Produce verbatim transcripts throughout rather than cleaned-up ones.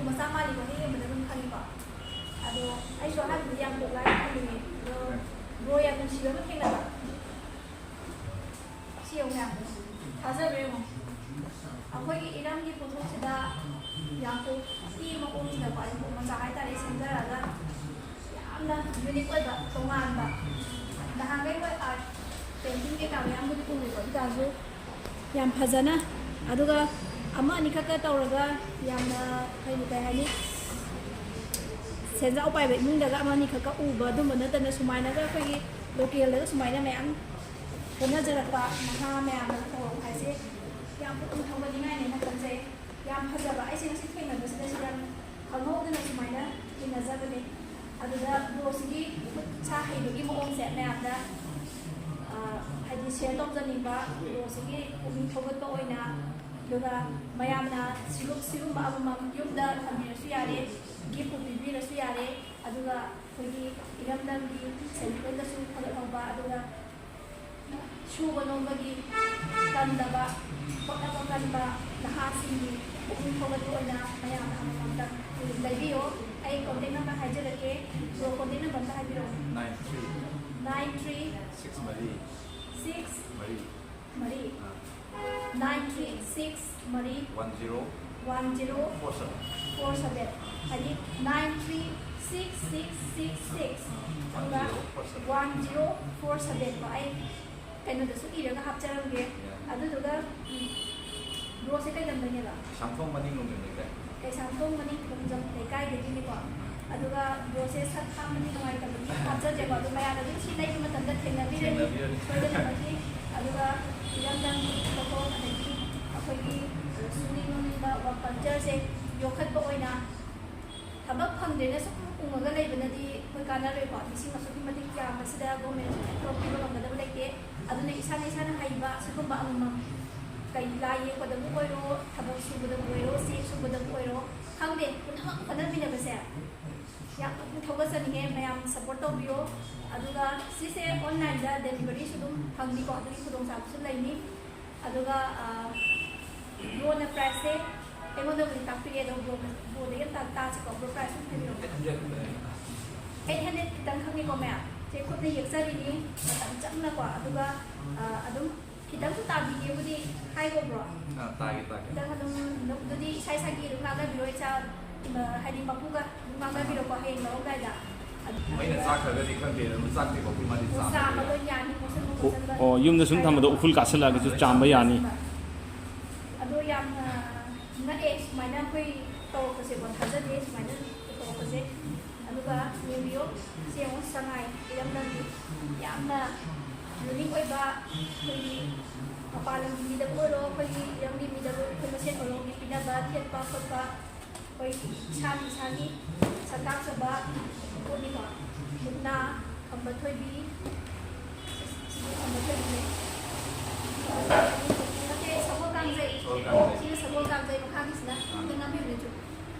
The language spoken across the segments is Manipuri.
ꯃꯆꯥ ꯃꯥꯜꯂꯤꯀꯣ, ꯍꯦꯛ ꯌꯦꯡꯕꯗ ꯑꯗꯨꯝ ꯈꯪꯉꯤꯀꯣ꯫ ꯑꯗꯣ ꯑꯩꯁꯨ ꯑꯍꯥꯟꯕꯗꯤ ꯌꯥꯝ ꯄꯣꯛꯂꯥꯏ ꯈꯜꯂꯤꯅꯦ꯫ ꯑꯗꯣ ꯕ꯭ꯔꯣ ꯌꯥꯝ ꯅꯨꯡꯁꯤꯕ ꯑꯃ ꯊꯦꯡꯅꯕ꯫ ꯁꯤ ꯌꯦꯡꯉꯨ ꯃꯌꯥꯝ, ꯊꯥꯖꯕ꯭ꯔꯥ ꯌꯦꯡꯉꯣ꯫ ꯑꯩꯈꯣꯏꯒꯤ ꯏꯔꯝꯒꯤ ꯄꯣꯠꯊꯣꯛꯁꯤꯗ ꯌꯥꯝ ꯄꯣꯛꯄꯤ ꯃꯑꯣꯡꯁꯤꯗꯀꯣ, ꯑꯩ ꯄꯣꯛ ꯃꯆꯥ ꯍꯥꯏꯇꯥꯔꯦ, ꯁꯦꯝꯖꯔꯒ ꯌꯥꯝꯅ ꯌꯨꯅꯤꯛ ꯑꯣꯏꯕ, ꯇꯣꯉꯥꯟꯕ꯫ ꯅꯍꯥꯟꯈꯩ ꯍꯣꯏ ꯑꯥꯔꯠ ꯄꯦꯟꯇꯤꯡ ꯀꯩꯀꯥ ꯃꯌꯥꯝꯕꯨꯗꯤ ꯎꯔꯦꯀꯣ, ꯑꯗꯨ ꯇꯥꯔꯁꯨ ꯌꯥꯝ ꯐꯖꯅ, ꯑꯗꯨꯒ ꯑꯃ ꯑꯅꯤꯈꯛꯀ ꯇꯧꯔꯒ ꯌꯥꯝꯅ ꯀꯩ ꯀꯩ ꯍꯥꯏꯅꯤ, ꯁꯦꯟꯖꯥꯎ ꯄꯥꯏꯕ ꯏꯃꯨꯡꯗꯒ ꯑꯃ ꯑꯅꯤꯈꯛꯀ ꯎꯕ ꯑꯗꯨꯝꯕ ꯅꯠꯇꯅ, ꯁꯨꯃꯥꯏꯅꯒ ꯑꯩꯈꯣꯏꯒꯤ ꯂꯣꯀꯦꯜꯗꯒ ꯁꯨꯃꯥꯏꯅ ꯃꯌꯥꯝ ꯍꯣꯠꯅꯖꯔꯛꯄ ꯅꯍꯥ ꯃꯌꯥꯝꯅ ꯇꯧꯔꯛꯄ ꯍꯥꯏꯁꯦ ꯌꯥꯝ ꯄꯨꯛꯅꯤꯡ ꯊꯧꯒꯠꯅꯤꯡꯉꯥꯏꯅꯦꯅ ꯈꯟꯖꯩ꯫ ꯌꯥꯝ ꯐꯖꯕ, ꯑꯩꯁꯦ ꯉꯁꯤ ꯊꯦꯡꯅꯕꯁꯤꯗ ꯁꯤꯗ ꯌꯥꯝ ꯈꯪꯍꯧꯗꯅ ꯁꯨꯃꯥꯏꯅ ꯊꯦꯡꯅꯖꯕꯅꯦ꯫ ꯑꯗꯨꯗ ꯕ꯭ꯔꯣꯁꯤꯒꯤ ꯈꯨꯠ ꯁꯥ ꯍꯩꯕꯒꯤ ꯃꯑꯣꯡꯁꯦ ꯃꯌꯥꯝꯗ, ꯑ, ꯍꯥꯏꯗꯤ ꯁꯤꯌꯔ ꯇꯧꯖꯅꯤꯡꯕ, ꯕ꯭ꯔꯣꯁꯤꯒꯤ ꯄꯨꯛꯅꯤꯡ ꯊꯧꯒꯠꯄ ꯑꯣꯏꯅ, ꯑꯗꯨꯒ ꯃꯌꯥꯝꯅ ꯁꯤꯒꯨꯝ-, ꯁꯤꯒꯨꯝꯕ ꯑꯃꯃꯝ ꯌꯨꯝꯗ ꯊꯝꯕꯤꯔꯁꯨ ꯌꯥꯔꯦ, ꯒꯤꯐꯄꯨ ꯄꯤꯕꯤꯔꯁꯨ ꯌꯥꯔꯦ, ꯑꯗꯨꯒ ꯑꯩꯈꯣꯏꯒꯤ ꯏꯔꯝꯗꯝꯒꯤ ꯁꯦꯟꯃꯤꯠꯂꯣꯟꯗꯁꯨ ꯐꯒꯠꯍꯧꯕ, ꯑꯗꯨꯒ ꯁꯨꯕ ꯅꯣꯝꯕꯒꯤ ꯇꯟꯗꯕ, ꯍꯣꯠꯅꯕ ꯀꯟꯕ ꯅꯍꯥꯁꯤꯡꯒꯤ ꯄꯨꯛꯅꯤꯡ ꯊꯧꯒꯠꯄ ꯑꯣꯏꯅ ꯃꯌꯥꯝꯅ ꯑꯃꯃꯝꯇꯪ ꯂꯩꯕꯤꯌꯣ꯫ ꯑꯩ ꯀꯣꯟꯇꯦꯛ ꯅꯝꯕꯔ ꯍꯥꯏꯖꯔꯛꯀꯦ, ꯕ꯭ꯔꯣ ꯀꯣꯟꯇꯦꯛ ꯅꯝꯕꯔ ꯑꯝꯇ ꯍꯥꯏꯕꯤꯔꯛꯑꯣ꯫ Nine three nine three six ꯃꯔꯤ ꯁꯤꯛꯁ ꯃꯔꯤ ꯃꯔꯤ ꯑꯥ, ꯅꯥꯏꯟ ꯊ꯭ꯔꯤ ꯁꯤꯛꯁ ꯃꯔꯤ one zero one zero four seven. Four seven, ꯍꯥꯏꯗꯤ nine three six six six six ꯑꯗꯨꯒ ꯋꯥꯟ ꯖꯤꯔꯣ ꯐꯣꯔ ꯁꯚꯦꯟꯀꯣ꯫ ꯑꯩ ꯀꯩꯅꯣꯗꯁꯨ ꯏꯔꯒ ꯍꯥꯞꯆꯔꯝꯒꯦ꯫ ꯑꯗꯨꯗꯨꯒ ꯎꯝ, ꯕ꯭ꯔꯣꯁꯦ ꯀꯩ ꯂꯝꯗꯒꯤꯅꯦꯕ? ꯀꯩꯁꯥꯝꯊꯣꯡ ꯃꯅꯤꯡꯂꯣꯝꯗ ꯂꯩꯀꯥꯏ꯫ ꯀꯩꯁꯥꯝꯊꯣꯡ ꯃꯅꯤꯡ ꯈꯣꯡꯖꯝ ꯂꯩꯀꯥꯏꯗꯒꯤꯅꯦꯀꯣ꯫ ꯑꯗꯨꯒ ꯕ꯭ꯔꯣꯁꯦ ꯁꯛ ꯈꯥꯡꯕꯗꯤ ꯅꯨꯡꯉꯥꯏꯇꯕꯒꯤ ꯍꯥꯞꯆꯗ꯭ꯔꯦꯀꯣ꯫ ꯑꯗꯣ ꯃꯌꯥꯝꯅ ꯑꯗꯨꯝ ꯁꯤ ꯂꯩꯕ ꯃꯇꯝꯗ ꯊꯦꯡꯅꯕꯤꯔꯅꯤ ꯊꯦꯡꯅꯕꯤꯔꯅꯤ꯫ ꯁꯣꯏꯗꯅꯃꯛꯀꯤ꯫ ꯑꯗꯨꯒ ꯏꯔꯝꯗꯝꯒꯤ ꯄꯣꯠꯊꯣꯛ ꯑꯗꯒꯤ ꯑꯩꯈꯣꯏꯒꯤ ꯁꯨꯅꯤꯡ ꯅꯣꯝꯅꯤꯡꯕ ꯋꯥꯔꯛ ꯀꯜꯆꯔꯁꯦ ꯌꯣꯛꯈꯠꯄ ꯑꯣꯏꯅ ꯊꯕꯛ ꯐꯪꯗ꯭ꯔꯦꯅ ꯁꯨꯝ ꯎꯡꯉꯒ ꯂꯩꯕꯅꯗꯤ ꯑꯩꯈꯣꯏ ꯀꯥꯟꯅꯔꯣꯏꯀꯣ꯫ ꯃꯤꯁꯤꯡ ꯑꯁꯨꯛꯀꯤ ꯃꯇꯤꯛ ꯌꯥꯝꯕꯁꯤꯗ ꯒꯣꯔꯃꯦꯟꯅꯁꯨ ꯊꯕꯛ ꯄꯤꯕ ꯉꯝꯒꯗꯕ ꯂꯩꯇꯦ꯫ ꯑꯗꯨꯅ ꯏꯁꯥꯅ ꯏꯁꯥꯅ ꯍꯩꯕ ꯁꯤꯒꯨꯝꯕ ꯑꯃꯃꯝ, ꯀꯩ, ꯂꯥꯏ ꯌꯦꯛꯄꯗꯕꯨ ꯑꯣꯏꯔꯣ, ꯊꯕꯛ ꯁꯨꯕꯗꯕꯨ ꯑꯣꯏꯔꯣ, ꯆꯦꯛ ꯁꯨꯕꯗꯕꯨ ꯑꯣꯏꯔꯣ, ꯈꯪꯗꯦ, ꯄꯨꯝꯅꯃꯛ ꯍꯣꯠꯅꯃꯤꯟꯅꯕꯁꯦ ꯌꯥꯝ ꯄꯨꯛꯅꯤꯡ ꯊꯧꯒꯠꯆꯅꯤꯡꯉꯦ꯫ ꯃꯌꯥꯝ ꯁꯞꯄꯣꯔꯠ ꯇꯧꯕꯤꯌꯣ꯫ ꯑꯗꯨꯒ ꯁꯤꯁꯦ ꯑꯣꯟꯂꯥꯏꯟꯗ ꯗꯦꯂꯤꯚꯔꯤꯁꯨ ꯑꯗꯨꯝ ꯐꯪꯅꯤꯀꯣ, ꯑꯗꯨꯒꯤ ꯈꯨꯗꯣꯡꯆꯥꯕꯁꯨ ꯂꯩꯅꯤ꯫ ꯑꯗꯨꯒ ꯂꯣꯟꯅ ꯄ꯭ꯔꯥꯏꯁꯁꯦ ꯑꯩꯉꯣꯟꯗꯕꯨꯗꯤ ꯇꯥꯛꯄꯤꯔꯦ, ꯑꯗꯣ ꯕ꯭ꯔꯣꯗꯒꯤ ꯑꯝꯇ ꯇꯥꯁꯤꯀꯣ, ꯕ꯭ꯔꯣ ꯄ꯭ꯔꯥꯏꯁ ꯑꯃ ꯍꯥꯏꯕꯤꯔꯛꯑꯣ꯫ ꯑꯩꯠ ꯍꯟꯗ꯭ꯔꯦꯠ ꯈꯛꯇꯅꯦ꯫ ꯑꯩꯠ ꯍꯟꯗ꯭ꯔꯦꯠ ꯈꯤꯇꯪ ꯈꯪꯉꯦꯀꯣ ꯃꯌꯥꯝ꯫ ꯁꯦ ꯈꯨꯠꯅ ꯌꯦꯛꯆꯔꯤꯅꯤ, ꯃꯇꯝ ꯆꯪꯅꯀꯣ, ꯑꯗꯨꯒ ꯑ, ꯑꯗꯨꯝ ꯈꯤꯇꯪꯁꯨ ꯇꯥꯕꯤꯒꯦꯕꯨꯗꯤ ꯍꯥꯏꯀꯣ ꯕ꯭ꯔꯣ꯫ ꯑꯥ, ꯇꯥꯒꯦ, ꯇꯥꯒꯦ꯫ ꯈꯤꯇꯪ ꯑꯗꯨꯝ, ꯑꯗꯨꯗꯤ ꯏꯁꯥ ꯏꯁꯥꯒꯤ ꯑꯗꯨꯝ ꯉꯥꯡꯅꯕꯤꯔꯣ, ꯏꯆꯥ, ꯏꯃ, ꯍꯥꯏꯗꯤ ꯃꯄꯨꯒ ꯑꯗꯨꯝ ꯉꯥꯡꯅꯕꯤꯔꯣꯀꯣ, ꯍꯌꯦꯡ ꯂꯧꯔꯝꯗꯥꯏꯗ꯫ ꯑꯗꯨ ꯑꯩꯅ ꯆꯥꯈ꯭ꯔꯒꯗꯤ ꯈꯪꯗꯦ, ꯑꯗꯨꯝ ꯆꯥꯛꯇ꯭ꯔꯤ ꯐꯥꯎꯗꯤ ꯃꯥꯗꯤ ꯆꯥꯝꯕ ꯆꯥꯝꯕ ꯂꯣꯏ ꯌꯥꯅꯤ, ꯃꯣꯠꯁꯟꯕ ꯑꯣ, ꯈꯣꯠꯆꯟꯕ ꯑꯣ, ꯌꯨꯝꯗ ꯁꯨꯝ ꯊꯝꯕꯗꯣ ꯎꯐꯨꯜ ꯀꯥꯁꯜꯂꯛꯑꯒꯁꯨ ꯆꯥꯝꯕ ꯌꯥꯅꯤ꯫ ꯑꯗꯣ ꯌꯥꯝꯅ ꯉꯛꯑꯦ ꯁꯨꯃꯥꯏꯅ ꯑꯩꯈꯣꯏ ꯇꯧꯔꯛꯄꯁꯦꯀꯣ, ꯊꯥꯖꯗꯦ ꯁꯨꯃꯥꯏꯅ ꯇꯧꯔꯛꯄꯁꯦ꯫ ꯑꯗꯨꯒ ꯌꯦꯡꯕꯤꯌꯣ, ꯁꯤ ꯌꯦꯡꯉꯣ, ꯁꯉꯥꯏ ꯏꯔꯝꯗꯝꯒꯤ ꯌꯥꯝꯅ ꯌꯨꯅꯤꯛ ꯑꯣꯏꯕ ꯑꯩꯈꯣꯏꯒꯤ ꯃꯄꯥꯟ ꯂꯝꯒꯤ ꯃꯤꯗꯕꯨ ꯑꯣꯏꯔꯣ, ꯑꯩꯈꯣꯏꯒꯤ ꯏꯔꯝꯒꯤ ꯃꯤꯗꯕꯨ ꯑꯩꯈꯣꯏ ꯃꯁꯦꯟ ꯑꯣꯏꯔꯣ, ꯄꯤꯅꯕ ꯊꯦꯠꯄ ꯈꯣꯠꯄ, ꯑꯩꯈꯣꯏ ꯏꯁꯥꯒꯤ ꯏꯁꯥꯒꯤ ꯁꯛ ꯇꯥꯛꯆꯕ ꯄꯣꯠꯅꯤꯀꯣ꯫ ꯃꯨꯛꯅꯥ, ꯈꯝꯕ ꯊꯣꯏꯕꯤ, ꯁꯤꯒꯤ ꯈꯝꯕ ꯊꯣꯏꯕꯤꯅꯦ꯫ ꯅꯠꯇꯦ, ꯁꯒꯣꯜ ꯀꯥꯡꯖꯩ꯫ ꯁꯒꯣꯜ ꯀꯥꯡꯖꯩ꯫ ꯁꯤꯅ ꯁꯒꯣꯜ ꯀꯥꯡꯖꯩ, ꯃꯈꯥꯒꯤꯁꯤꯅ ꯑꯥ꯫ ꯈꯤꯇꯪ ꯅꯝꯕꯤꯌꯨꯅꯦ, ꯆꯨꯝ꯫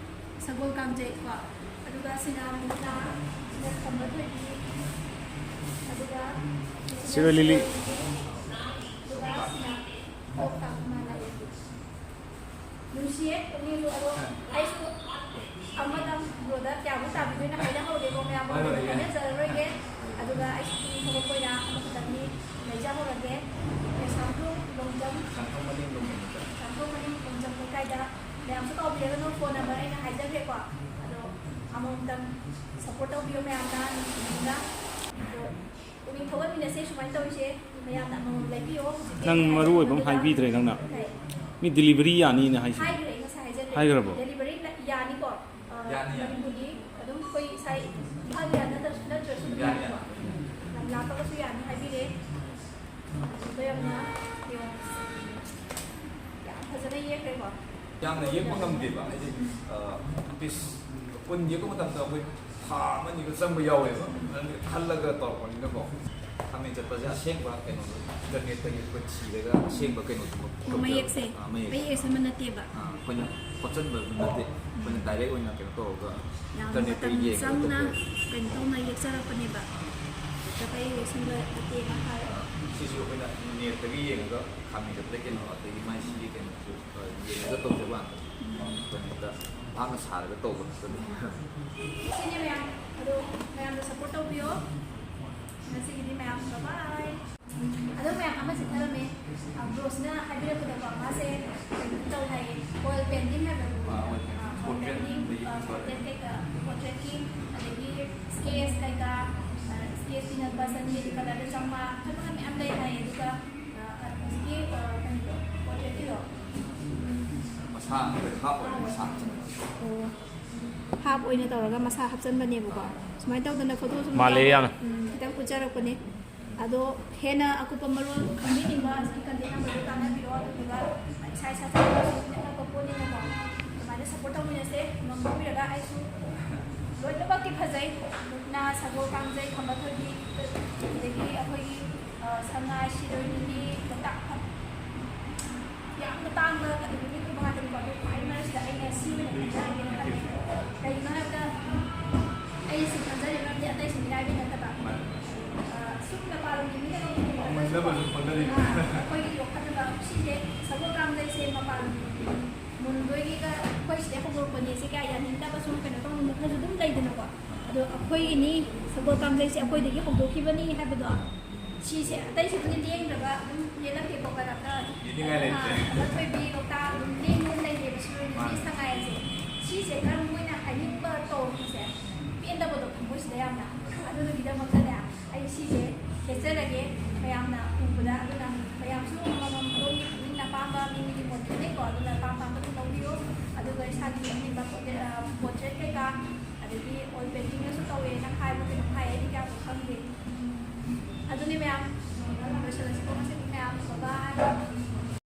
ꯁꯒꯣꯜ ꯀꯥꯡꯖꯩ ꯀꯣ꯫ ꯑꯗꯨꯒ ꯁꯤꯅ ꯃꯨꯛꯅꯥ, ꯁꯤꯅ ꯈꯝꯕ ꯊꯣꯏꯕꯤ꯫ ꯑꯗꯨꯒ ꯁꯤꯅ ꯁꯤꯔꯣꯏ ꯂꯤꯂꯤ꯫ ꯑꯗꯨꯒ ꯁꯤꯅ ꯂꯣꯛꯇꯥꯛ ꯃꯥꯂꯥ꯫ ꯅꯨꯡꯁꯤꯌꯦ ꯄꯨꯛꯅꯤꯡꯁꯨ꯫ ꯑꯗꯣ ꯑꯩꯁꯨ ꯑꯃꯗꯪ ꯕ꯭ꯔꯣꯗ ꯀꯌꯥꯃꯨꯛ ꯇꯥꯕꯤꯗꯣꯏꯅꯣ ꯍꯥꯏꯅꯍꯧꯔꯦꯀꯣ, ꯃꯌꯥꯝ ꯍꯣꯏ, ꯍꯣꯏ, ꯌꯥꯏ꯫ ꯍꯥꯏꯅꯖꯔꯔꯣꯏꯒꯦ꯫ ꯑꯗꯨꯒ ꯑꯩꯁꯨ ꯄꯨꯛꯅꯤꯡ ꯊꯧꯒꯠꯄ ꯑꯣꯏꯅ ꯑꯃꯈꯛꯇꯪꯗꯤ ꯂꯩꯖꯍꯧꯔꯒꯦ꯫ ꯀꯩꯁꯥꯝꯊꯣꯡ ꯂꯣꯡꯖꯝ, ꯀꯩꯁꯥꯝꯊꯣꯡ ꯃꯅꯤꯡ ꯂꯣꯡꯖꯝ ꯂꯩꯀꯥꯏꯗ ꯃꯌꯥꯝꯁꯨ ꯀꯥꯎꯕꯤꯔꯒꯅꯨ, ꯐꯣꯟ ꯅꯝꯕꯔ ꯑꯩꯅ ꯍꯥꯏꯖꯈ꯭ꯔꯦꯀꯣ꯫ ꯑꯗꯣ ꯑꯃꯃꯝꯇꯪ ꯁꯞꯄꯣꯔꯠ ꯇꯧꯕꯤꯌꯣ ꯃꯌꯥꯝꯅ, ꯅꯨꯡꯁꯤꯕꯤꯅ꯫ ꯑꯗꯣ ꯄꯨꯛꯅꯤꯡ ꯊꯧꯒꯠꯃꯤꯟꯅꯁꯦ ꯁꯨꯃꯥꯏꯅ ꯇꯧꯔꯤꯁꯦ꯫ ꯃꯌꯥꯝꯅ ꯑꯃꯃꯝ ꯂꯩꯕꯤꯌꯣ꯫ ꯍꯧꯖꯤꯛꯇꯤ ꯅꯪ ꯑꯩꯅ ꯃꯔꯨ ꯑꯣꯏꯕ ꯑꯃ ꯍꯥꯏꯖꯕꯗꯨꯗ ꯍꯥꯏꯕꯤꯗ꯭ꯔꯦ ꯅꯪꯅ꯫ ꯀꯩ? ꯃꯤ ꯗꯤꯂꯤꯚꯔꯤ ꯌꯥꯅꯤꯅ ꯍꯥꯏꯁꯤꯗꯤ꯫ ꯍꯥꯏꯈ꯭ꯔꯦ, ꯑꯩ ꯉꯁꯥꯏ ꯍꯥꯏꯖꯈ꯭ꯔꯦ꯫ ꯍꯥꯏꯈ꯭ꯔꯕꯣ? ꯗꯦꯂꯤꯚꯔꯤ ꯌꯥꯅꯤꯀꯣ? ꯑ, ꯌꯥꯅꯤ, ꯌꯥꯅꯤ꯫ ꯃꯅꯤꯄꯨꯔꯒꯤ ꯑꯗꯨꯝ ꯑꯩꯈꯣꯏ ꯏꯁꯥ ꯏꯝꯐꯥꯜ ꯌꯥ ꯅꯠꯇ꯭ꯔꯁꯨ, ꯅꯠꯇ꯭ꯔꯁꯨ ꯑꯗꯨꯝ ꯌꯥꯅꯤ, ꯌꯥꯅꯤꯀꯣ? ꯌꯥꯅꯤ꯫ ꯌꯥꯝ ꯂꯥꯞꯄꯒꯁꯨ ꯌꯥꯅꯤ ꯍꯥꯏꯕꯤꯔꯦ꯫ ꯑꯗꯣ ꯌꯥꯝꯅ, ꯌꯥꯝ ꯐꯖꯅ ꯌꯦꯛꯈ꯭ꯔꯦꯀꯣ? ꯌꯥꯝꯅ ꯌꯦꯛꯄ ꯉꯝꯗꯦꯕ, ꯍꯥꯏꯗꯤ, ꯑ, ꯄꯤꯁ ꯀꯨꯟ ꯌꯦꯛꯄ ꯃꯇꯝꯗ ꯑꯩꯈꯣꯏ ꯊꯥ ꯑꯃ ꯑꯅꯤꯒ ꯆꯪꯕ ꯌꯥꯎꯋꯦꯕ꯫ ꯑꯗꯨꯗꯤ ꯈꯜꯂꯒ ꯇꯧꯔꯛꯄꯅꯤꯅꯀꯣ꯫ ꯈꯥꯃꯦꯟ ꯆꯠꯄꯁꯦ ꯑꯁꯦꯡꯕ ꯀꯩꯅꯣꯗꯣ, ꯏꯟꯇꯔꯅꯦꯠꯇꯒꯤ ꯑꯩꯈꯣꯏ ꯊꯤꯔꯒ ꯑꯁꯦꯡꯕ ꯀꯩꯅꯣꯗꯨꯃꯛ ꯃꯌꯦꯛꯁꯦ, ꯇꯧꯖꯕ꯫ ꯑꯥ, ꯃꯌꯦꯛꯁꯦ꯫ ꯃꯌꯦꯛ ꯑꯁꯦꯡꯕ ꯅꯠꯇꯦꯕ꯫ ꯑꯥ, ꯑꯩꯈꯣꯏꯅ ꯈꯣꯠꯆꯟꯕ ꯅꯠꯇꯦ꯫ ꯑꯩꯈꯣꯏꯅ ꯗꯥꯏꯔꯦꯛ ꯑꯣꯏꯅ ꯀꯩꯅꯣ ꯇꯧꯔꯒ ꯌꯥꯝ ꯏꯟꯇꯔꯅꯦꯠꯇ ꯃꯇꯝ ꯌꯦꯡꯉꯒ ꯆꯪꯅ ꯇꯧꯖꯕ꯫ ꯀꯩꯅꯣ ꯇꯧꯅ ꯌꯦꯛꯆꯔꯛꯄꯅꯦꯕ꯫ ꯍꯦꯛꯇ ꯄꯪꯌꯦꯛ ꯌꯦꯛꯁꯟꯕ ꯅꯠꯇꯦꯅ ꯍꯥꯏ꯫ ꯑꯥ, ꯁꯤꯁꯨ ꯑꯩꯈꯣꯏꯅ ꯅꯦꯠꯇꯒꯤ ꯌꯦꯡꯉꯒ ꯈꯥꯃꯦꯟ ꯆꯠꯄꯗ ꯀꯩꯅꯣ, ꯑꯗꯒꯤ ꯃꯥꯏ ꯁꯤꯒꯤ ꯀꯩꯅꯣꯁꯨ, ꯑꯥ, ꯌꯦꯡꯉꯒ ꯇꯧꯖꯕ ꯉꯥꯛꯇꯅꯤ꯫ ꯎꯝ꯫ ꯀꯩꯅꯣꯗ ꯚꯥꯞꯅ ꯁꯥꯔꯒ ꯇꯧꯕ ꯅꯠꯇꯕꯅꯤ꯫ ꯁꯤꯅꯦ ꯃꯌꯥꯝ꯫ ꯑꯗꯣ ꯃꯌꯥꯝꯗꯣ ꯁꯞꯄꯣꯔꯠ ꯇꯧꯕꯤꯌꯣ꯫ ꯉꯁꯤꯒꯤꯗꯤ ꯃꯌꯥꯝ ꯕꯥꯏ꯫ ꯑꯗꯣ ꯃꯌꯥꯝ ꯑꯃ ꯆꯠꯊꯔꯝꯃꯦ꯫ ꯕ꯭ꯔꯣꯁꯅ ꯍꯥꯏꯕꯤꯔꯛꯄꯗꯀꯣ, ꯃꯥꯁꯦ ꯀꯩꯅꯣ ꯇꯧ ꯍꯥꯏꯌꯦ, ꯑꯣꯏꯜ ꯄꯦꯟꯇꯤꯡ ꯍꯥꯏꯕ? ꯑꯥ, ꯑꯣꯏꯜ ꯄꯦꯟꯇꯤꯡ, ꯑꯥ, ꯑꯣꯏꯜ ꯄꯣꯔꯇ꯭ꯔꯦꯠ ꯄꯦꯟꯇꯤꯡ, ꯑꯗꯒꯤ ꯑꯥ, ꯄꯣꯔꯇ꯭ꯔꯦꯠ ꯀꯩꯀꯥ, ꯄꯣꯔꯇ꯭ꯔꯦꯠꯀꯤ, ꯑꯗꯒꯤ ꯁ꯭ꯀꯦꯠꯁ ꯀꯩꯀꯥ, ꯑꯥ, ꯁ꯭ꯀꯦꯠꯁꯀꯤꯅ ꯂꯨꯄꯥ ꯆꯅꯤ, ꯑꯗꯨ ꯀꯂꯔꯗ ꯆꯥꯝꯃꯉꯥ, ꯃꯈꯜ ꯃꯈꯜ ꯃꯌꯥꯝ ꯂꯩ ꯍꯥꯏꯌꯦ꯫ ꯑꯗꯨꯒ, ꯑꯥ, ꯍꯧꯖꯤꯛꯀꯤ, ꯑꯥ, ꯀꯩꯅꯣꯗꯣ, ꯄꯣꯔꯇ꯭ꯔꯦꯠꯀꯤꯗꯣ, ꯃꯁꯥ ꯑꯩꯈꯣꯏ ꯍꯥꯞ ꯑꯣꯏꯅ ꯃꯁꯥ ꯍꯥꯞꯆꯤꯟꯕ꯫ ꯑꯣ, ꯍꯥꯞ ꯑꯣꯏꯅ ꯇꯧꯔꯒ ꯃꯁꯥ ꯍꯥꯞꯆꯟꯕꯅꯦꯕꯀꯣ꯫ ꯁꯨꯃꯥꯏꯅ ꯇꯧꯗꯅ ꯐꯣꯇꯣ ꯁꯨꯝ ꯃꯥꯜꯂꯦ ꯇꯧꯔꯒ, ꯌꯥꯝꯅ꯫ ꯎꯝ, ꯈꯤꯇꯪ ꯎꯠꯆꯔꯛꯄꯅꯦ꯫ ꯑꯗꯣ ꯍꯦꯟꯅ ꯑꯀꯨꯞꯄ ꯃꯔꯣꯜ ꯈꯪꯕꯤꯅꯤꯡꯕ ꯑꯁꯤꯒꯤ ꯀꯟꯇꯦꯛ ꯅꯝꯕꯔꯗꯨ ꯇꯥꯟꯅꯕꯤꯔꯣ, ꯑꯗꯨꯗꯨꯒ ꯏꯁꯥ ꯏꯁꯥ ꯆꯠꯄꯁꯨ ꯅꯛꯅꯕ ꯄꯣꯠꯅꯤꯅꯀꯣ, ꯑꯗꯨꯃꯥꯏꯅ ꯁꯞꯄꯣꯔꯠ ꯇꯧꯃꯤꯟꯅꯁꯦ꯫ ꯃꯪ ꯐꯥꯎꯕꯤꯔꯒ ꯑꯩꯁꯨ ꯂꯣꯏꯅꯃꯛꯇꯤ ꯐꯖꯩ, ꯃꯨꯛꯅꯥ, ꯁꯒꯣꯜ ꯀꯥꯡꯖꯩ, ꯈꯝꯕ ꯊꯣꯏꯕꯤ, ꯑꯗꯒꯤ ꯑꯩꯈꯣꯏꯒꯤ, ꯑ, ꯁꯉꯥꯏ, ꯁꯤꯔꯣꯏ ꯂꯤꯂꯤ, ꯂꯣꯛꯇꯥꯛ ꯌꯥꯝꯅ ꯇꯥꯡꯕ ꯑꯗꯨꯒꯨꯝꯕ ꯉꯥꯛꯇꯅꯤꯀꯣ꯫ ꯑꯗꯨ ꯈ꯭ꯋꯥꯏ ꯃꯔꯛꯁꯤꯗ ꯑꯩꯅ ꯁꯤ ꯑꯣꯏꯅ ꯈꯟꯖꯔꯒꯦꯅ ꯈꯜꯂꯦ꯫ ꯀꯩꯒꯤꯅꯣ ꯍꯥꯏꯕꯗ ꯑꯩ ꯁꯤ ꯈꯟꯖꯔꯤꯕ ꯃꯔꯝꯗꯤ ꯑꯇꯩꯁꯨ ꯃꯤꯔꯥꯏꯕꯩ ꯅꯠꯇꯕ꯫ ꯑ, ꯁꯨꯝ ꯃꯄꯥꯟ ꯂꯝꯒꯤ ꯃꯤꯅ ꯇꯧꯕ ꯃꯇꯝꯗꯁꯨ ꯃꯨꯟꯅꯕꯁꯨ ꯍꯣꯠꯅꯔꯤ꯫ ꯑ, ꯑꯩꯈꯣꯏꯒꯤ ꯌꯣꯛꯈꯠꯅꯕ ꯁꯤꯁꯦ ꯁꯒꯣꯜ ꯀꯥꯡꯖꯩꯁꯦ ꯃꯄꯥꯟ ꯂꯝꯒꯤ ꯃꯨꯟꯗꯣꯏꯒꯤꯒ ꯑꯩꯈꯣꯏ ꯁꯤꯗꯩ ꯍꯧꯗꯣꯔꯛꯄꯅꯦ ꯁꯤ ꯀꯌꯥ ꯌꯥꯅꯤꯡꯗꯕ ꯁꯨꯝ ꯀꯩꯅꯣ ꯇꯧꯅꯤꯡꯕ ꯈꯔꯁꯨ ꯑꯗꯨꯝ ꯂꯩꯗꯅꯀꯣ꯫ ꯑꯗꯣ ꯑꯩꯈꯣꯏꯒꯤꯅꯤ, ꯁꯒꯣꯜ ꯀꯥꯡꯖꯩꯁꯦ ꯑꯩꯈꯣꯏꯗꯒꯤ ꯍꯧꯗꯣꯛꯈꯤꯕꯅꯤ ꯍꯥꯏꯕꯗꯣ, ꯁꯤꯁꯦ ꯑꯇꯩꯁꯤꯕꯨꯗꯤ ꯂꯦꯡꯗꯕ ꯑꯗꯨꯝ ꯌꯦꯜꯂꯛꯇꯦꯀꯣ ꯀꯔꯝꯇ꯫ ꯌꯦꯠꯅꯤꯡꯉꯥꯏ ꯂꯩꯇꯦ꯫ ꯑꯥ, ꯊꯣꯏꯕꯤ ꯂꯣꯛꯇꯥꯛ ꯑꯗꯨꯝ ꯂꯦꯡꯗꯅ ꯂꯩꯔꯦꯕ ꯁꯤꯔꯣꯏ ꯂꯤꯂꯤ, ꯃꯥꯅꯤ꯫ ꯁꯉꯥꯏ ꯍꯥꯏꯁꯦ꯫ ꯁꯤꯁꯦ ꯀꯔꯝ ꯃꯣꯏꯅ ꯍꯥꯏꯅꯤꯡꯕ ꯇꯧꯔꯤꯁꯦ, ꯄꯦꯟꯗꯕꯗꯣ ꯊꯃꯣꯏꯁꯤꯗ ꯌꯥꯝꯅ꯫ ꯑꯗꯨꯗꯨꯒꯤꯗꯃꯛꯇꯅꯦ ꯑꯩ ꯁꯤꯁꯦ ꯊꯦꯠꯆꯔꯒꯦ ꯃꯌꯥꯝꯅ ꯎꯕꯗ꯫ ꯑꯗꯨꯅ ꯃꯌꯥꯝꯁꯨ ꯑꯃꯃꯝ ꯑꯗꯣꯝꯒꯤ ꯄꯨꯛꯅꯤꯡ ꯑꯄꯥꯝꯕ, ꯃꯤ ꯃꯤꯒꯤ ꯃꯣꯠ ꯈꯦꯠꯅꯩꯀꯣ, ꯑꯗꯨꯅ ꯑꯄꯥꯝ ꯑꯄꯥꯝꯕ ꯑꯗꯨꯝ ꯂꯧꯕꯤꯌꯣ꯫ ꯑꯗꯨꯒ ꯏꯁꯥꯒꯤ ꯌꯦꯛꯅꯤꯡꯕ ꯄꯣꯠ-, ꯑ, ꯄꯣꯠꯇ꯭ꯔꯦꯠ ꯀꯩꯀꯥ, ꯑꯗꯒꯤ ꯑꯣꯏꯜ ꯄꯦꯟꯇꯤꯡꯗꯁꯨ ꯇꯧꯋꯦ ꯅꯪ ꯍꯥꯏꯕ ꯀꯩꯅꯣꯝ ꯍꯥꯏ, ꯑꯩꯗꯤ ꯀꯌꯥꯃꯨꯛ ꯈꯪꯗꯦ꯫